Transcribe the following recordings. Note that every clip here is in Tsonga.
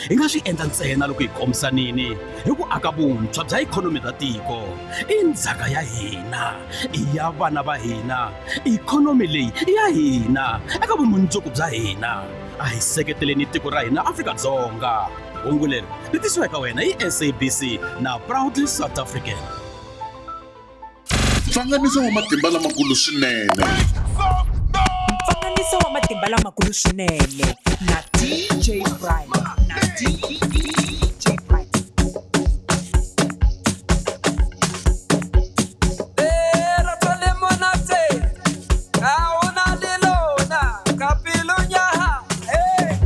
Hi nga swi endla ntsena loko hi khomisanile hi ku aka vuntshwa bya ikhonomi bya tiko. I ndzhaka ya hina, i ya vana va hina. Ikhonomi leyi i ya hina eka vumundzuku bya hina. A hi seketeleni tiko ra hina Afrika-Dzonga. Hungu leri ri tisiwa eka wena hi SABC na Proudly South African. Pfanganiso wa matimba lamakulu swinene. Pfanganiso wa matimba lamakulu swinene na DJ Brian na DJ Brian. Lerato le monate ha hona le lona ka pelong ya hae.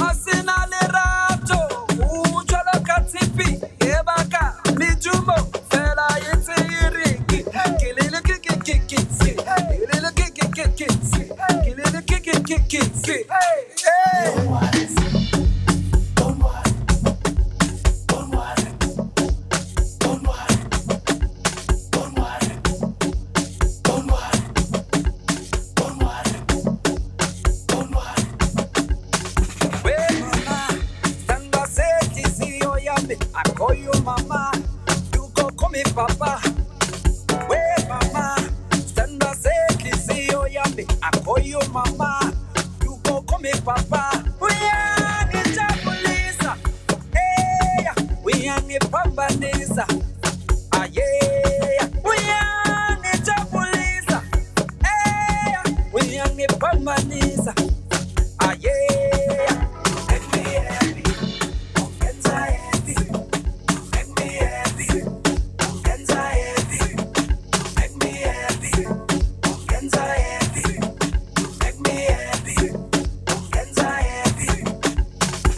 A se na lerato, o jwalo ka tshepe e baka medumo fela e ntse e re ke. Ke le le ke ke ke ke se. Ke le le ke ke ke ke se. Ke le le ke ke ke ke se. Hey. We mama, sithandwa senhliziyo yami. I call you mama, you go call me papa. We mama, sithandwa senhliziyo yami. I call you mama, you go call me papa. Uyangijabulisa, hey, uyangiphambanisa. Aye, uyangijabulisa, hey, uyangiphambanisa. Aye, make me happy, ungenza happy, make me happy, ungenza happy, make me happy, ungenza happy, make me happy, ungenza happy.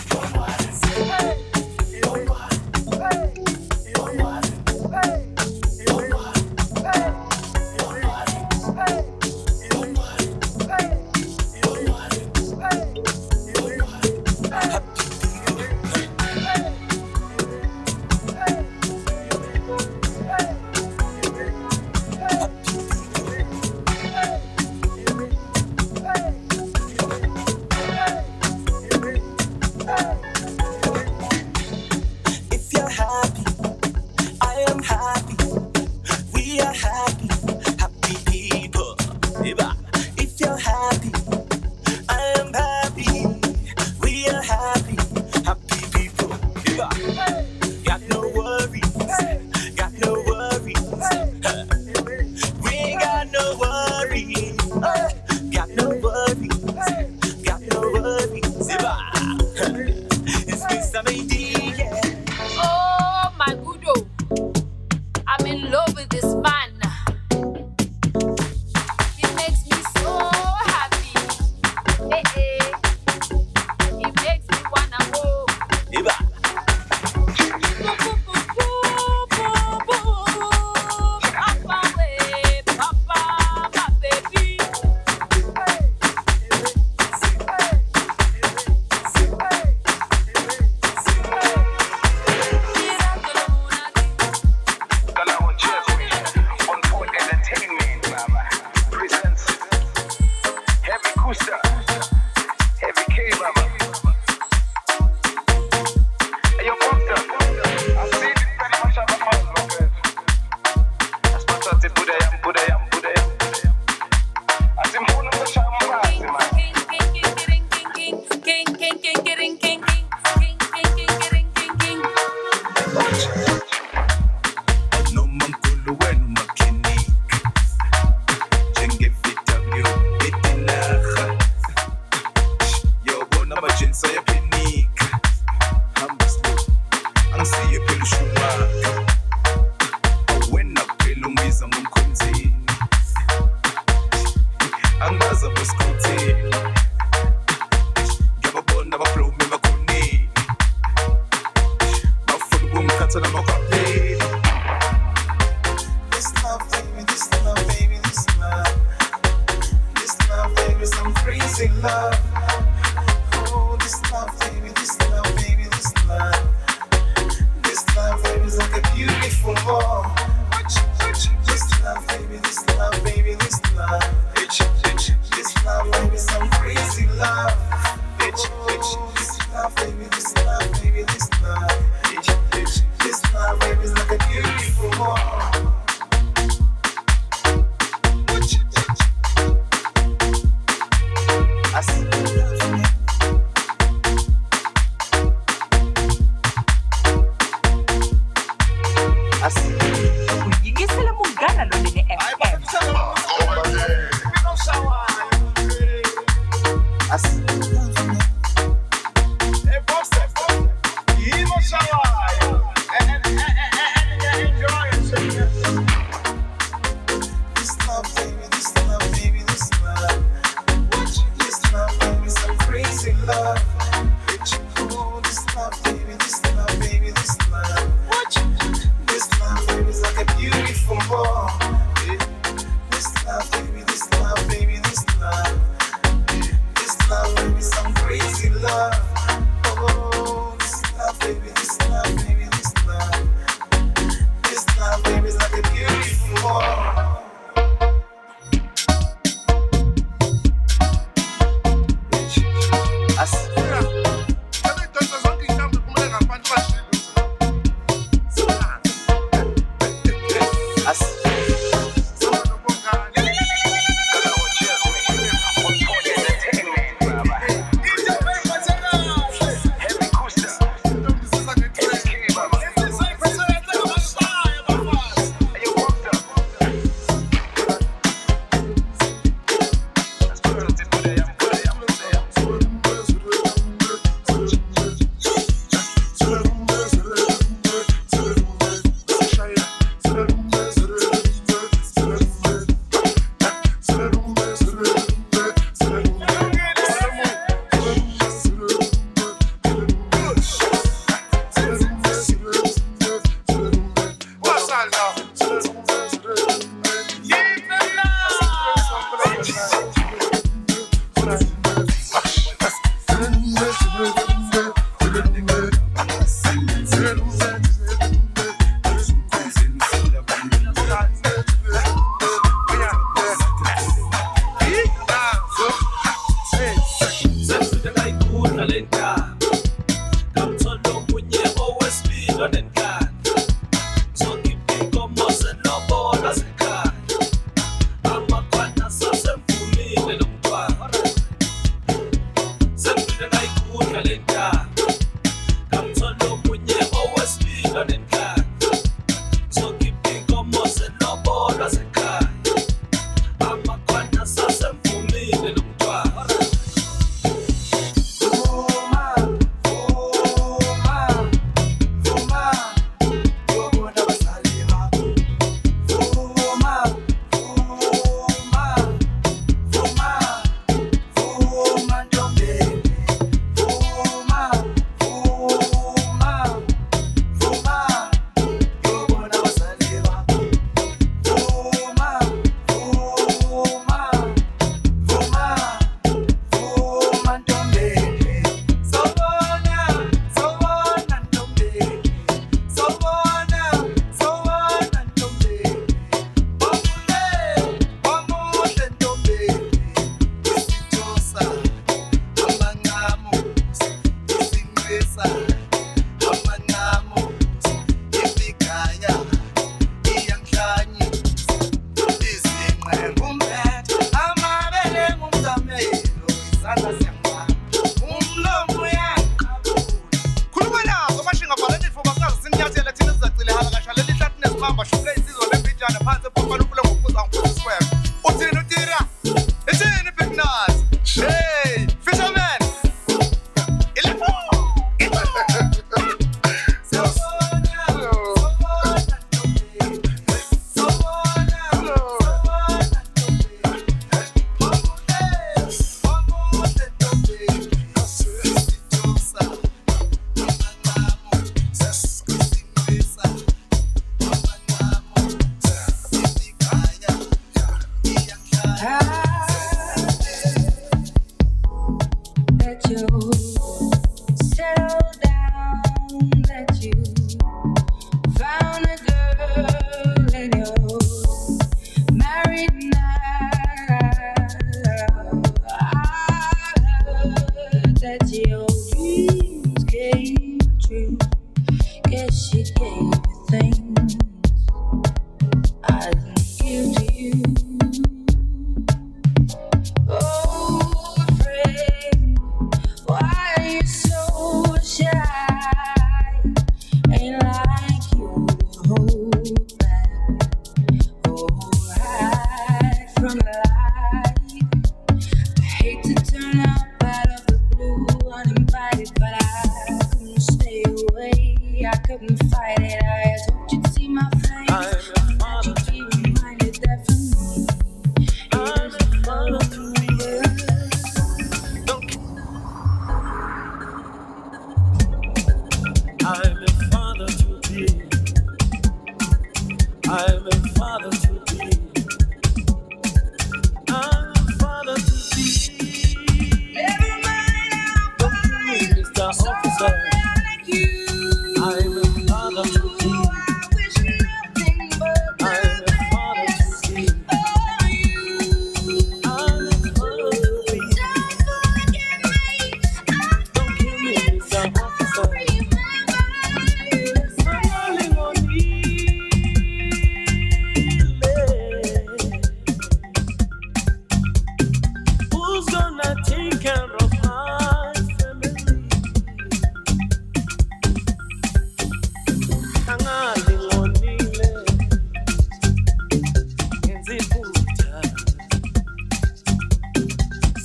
Don't worry, don't worry, don't worry, don't worry, don't worry, don't worry, don't worry, don't worry. If you're happy, I am happy. We are happy, happy people. If you're happy, I am happy. We are happy, happy people. Got no worries, got no worries. We ain't got no worries, got no worries, got no worries. It's Mr. Maydi, yeah. Oh my good oh. I'm in love with this man. He makes me so happy. Hey, hey. He makes me wanna go. Boo, boo, boo, boo, boo, boo. Papa, way, papa, my baby. On Point Entertainment, Baba, presents Heavy Kusa, Heavy K, Baba. Hey, yo, Boxer, I see this very much of a man, Asiphathe Buddha yam, Buddha yam, Buddha yam. Asimfuni ukushaya umfazi, man. King, king, king, king, king, king, king, king, king, king, king, king, king, king, king, king. Noma mkhulu wena umakhenika njenge-VW etinarha yobona amajinsi ayaphenika hamba slow angisiye phela ushumaka wena kuphela ungibiza ngomkhonzini angibazi abosikhotheni ngiyababona abablome emakhoneni bafuna ukungikhatha namakhwapheni. This love, baby, this love, baby, this love. This love, baby, some crazy love. Oh, this love, baby, this love, baby, this love. This love, baby, is like a beautiful war. This love, baby, this love, baby, this love. This love, baby, some crazy love. Oh, this love, baby, this love.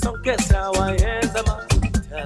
Sonke siyawayenza amaphutha.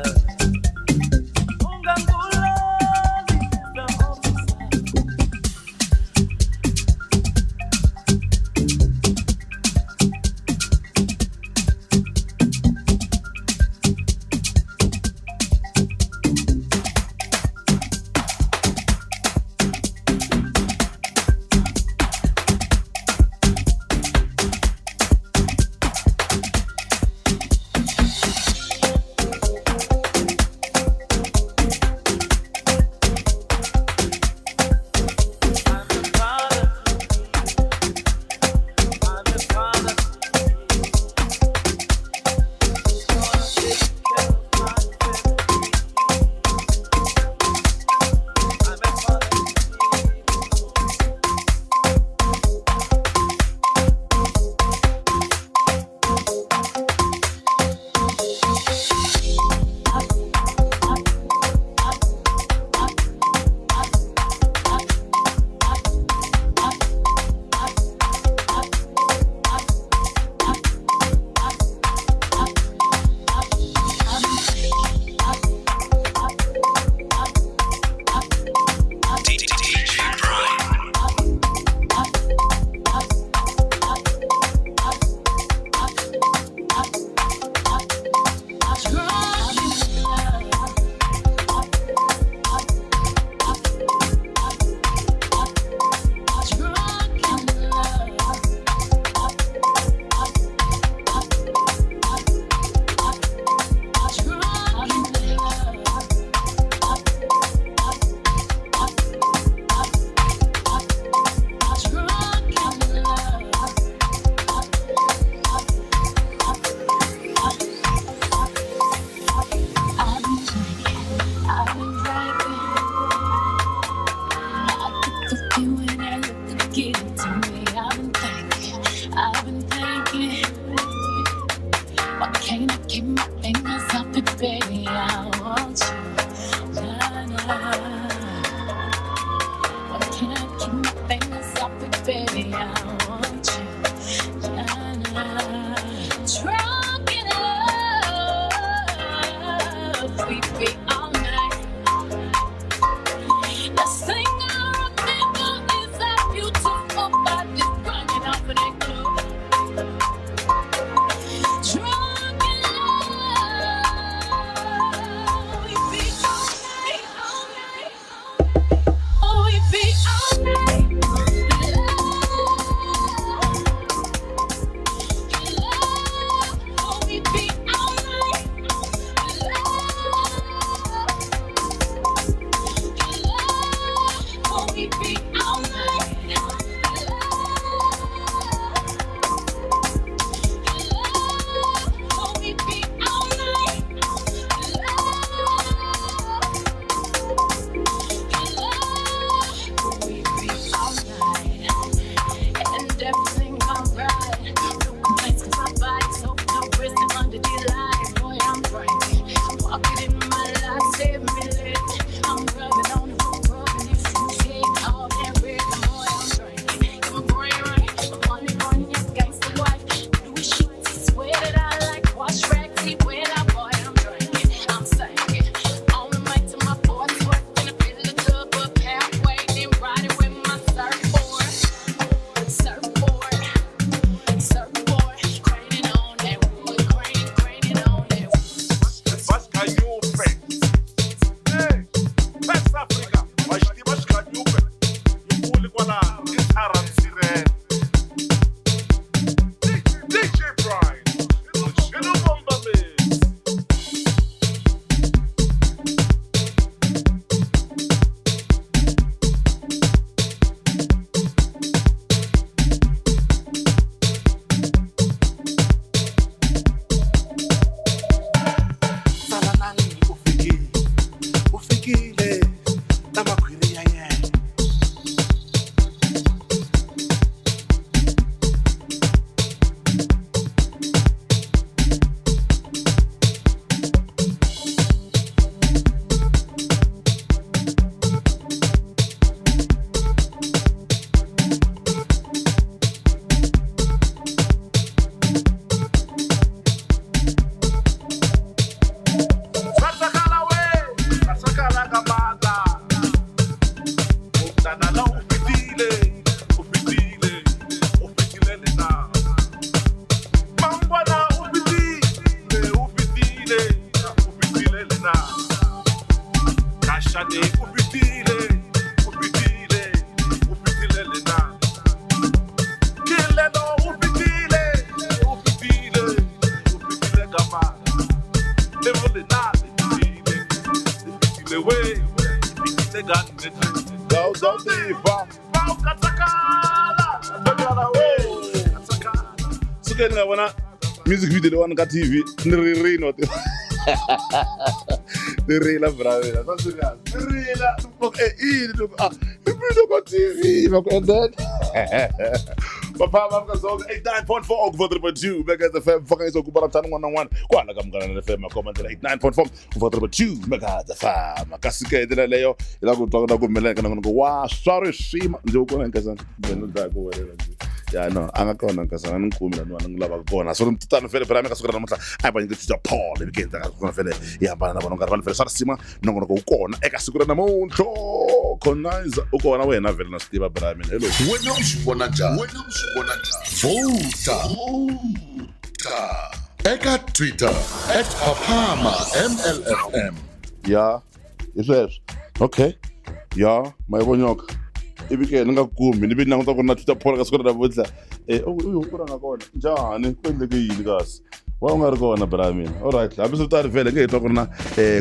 tekile na makhwiri ya yena. Music video leyiwani ka TV ni ririni wa tiva ni rila bravela swa serious ni rila i yini loko a i video ka TV va ku and then Papa Afrika-Dzonga 89.4 ku 4.2 Megahertz FM faka iso ku bara mtani n'wana na n'wana kwala ka Munghana FM makhoma ndlela 89.4 ku 4.2 Megahertz FM kasi ke hi ndlela leyo hi lava ku twa na ku humelela ka nongonoko wa swa risima ndzi wu kona nkazana kumbe ni dlaya ku welela ndzi ya no a nga kona nkazana ni kumi lani ni n'wi lavaka kona so tano fele phela mi ka siku ra namuntlha a hi va nyike Twitter Paul ivi ke endzhaku ka kona fele hi hambana na vona nkarhi vani fele swa risima nongonoko wu kona eka siku ra namuntlha conizer u kona wena vhele na swi tiva bra mina hello. Wena u swi vona njhani? Wena u swi vona njhani? Vhota eka Twitter at Phaphama MLFM. Ya hi sweswo okay ya mayivonyoka ivi ke ni nga kumi ni vi languta ku ri na Twitter Paul ka siku ra namuntlha u ranga kona njhani ku endleke yini kasi wa u nga ri kona bra mina alright hambi swi tani vhele nge hi twa ku ri na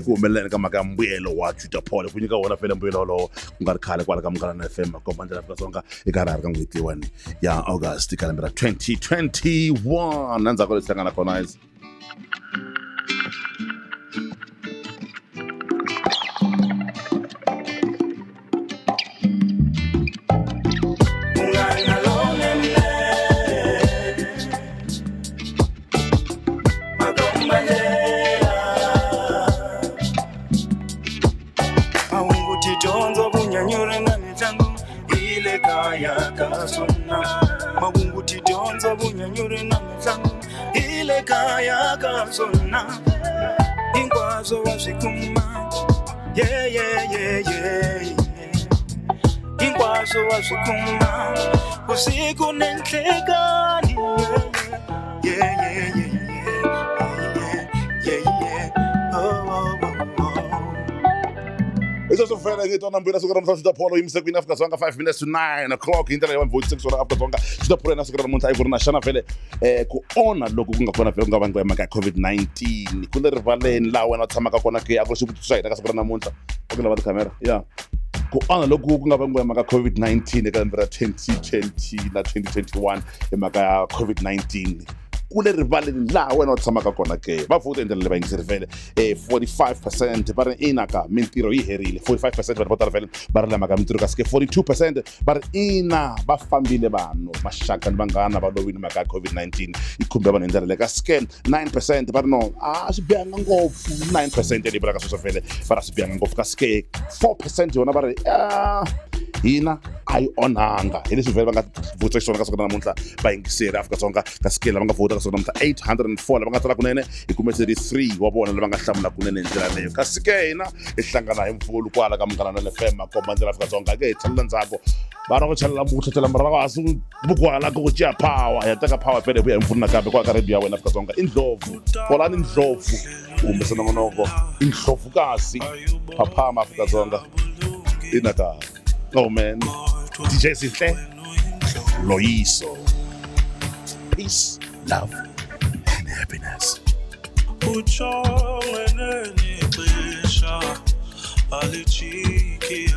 ku humelela ka mhaka ya mbuyelo wa Twitter Paul ku nyika wona vhele mbuyelo wolowo ku nga ri khale kwala ka Munghana FM makomba ndlela Afrika-Dzonga eka ra ka n'hweti leyiwani ya August ka lembe ra 2021 na ndzhaku leswi hlangana kona is Mahungu tidyondzo vunyanyuri na mitlangu hi le kaya ka swona mahungu tidyondzo vunyanyuri na mitlangu hi le kaya ka swona hinkwaswo wa swi kuma yeah yeah yeah yeah hinkwaswo wa swi kuma vusiku ni nhlekani yeah yeah yeah yeah yeah oh oh oh. Hi sweswo fela hi twa na mbuyelo siku ra namuntlha Twitter Paul yimise kwini Afrika-Dzonga 5 minutes to 9 o'clock hi ndlela ya vanhu vo siku ra Afrika-Dzonga Twitter Paul na siku ra namuntlha yi ku ri na xana vhele ku onha loko ku nga kona vhele ku nga vangiwa hi mhaka ya COVID-19 ku le rivaleni laha wena u tshamaka kona ke a ku ri xivutiso xa hina ka siku ra namuntlha u ku lava tikhamera ya ku onha loku ku nga vangiwa hi mhaka ya COVID-19 eka lembe ra 2020 na 2021 hi mhaka ya COVID-19 ku le rivaleni laha wena u tshamaka kona ke va vhota hi ndlela leyi va yingiseri vhele 45% va ri ina ka mintirho yi herile 45% vanhu vo tala vhele va ri la mhaka mintirho kasi ke 42% va ri ina va fambile vanhu maxaka ni vanghana va lovile mhaka ya COVID-19 yi khumbe vanhu hi ndlela leyi kasi ke 9% va ri no a swi bihanga ngopfu 9% leyi vulaka sweswo vhele va ri a swi bihanga ngopfu kasi ke 4% yona va ri hina a yi onhanga hi leswi vhele va nga vutisa xiswona ka siku ra namuntlha va yingiseri Afrika-Dzonga kasi ke lava nga vhota ka siku ra namuntlha 804 lava nga tsala kunene hi kume 33 wa vona lava nga hlamula kunene hi ndlela leyo kasi ke hina hi hlangana hi mfulu kwala ka Munghana FM makomba ndlela Afrika-Dzonga ke hi tlhelela ndzhaku va ra ku chelela ku tlhela murahu hansi bukwala ku dzhiya power ya teka power vhele hi vuya hi mfulu nakambe kwala ka radio ya wena Afrika-Dzonga i Ndlovu Xolani Ndlovu u humesa nongonoko i Ndlovukazi Phaphama Afrika-Dzonga inaka oh man DJ Zinhle Loyiso peace love and happiness. Ujongene nexesha alijiki.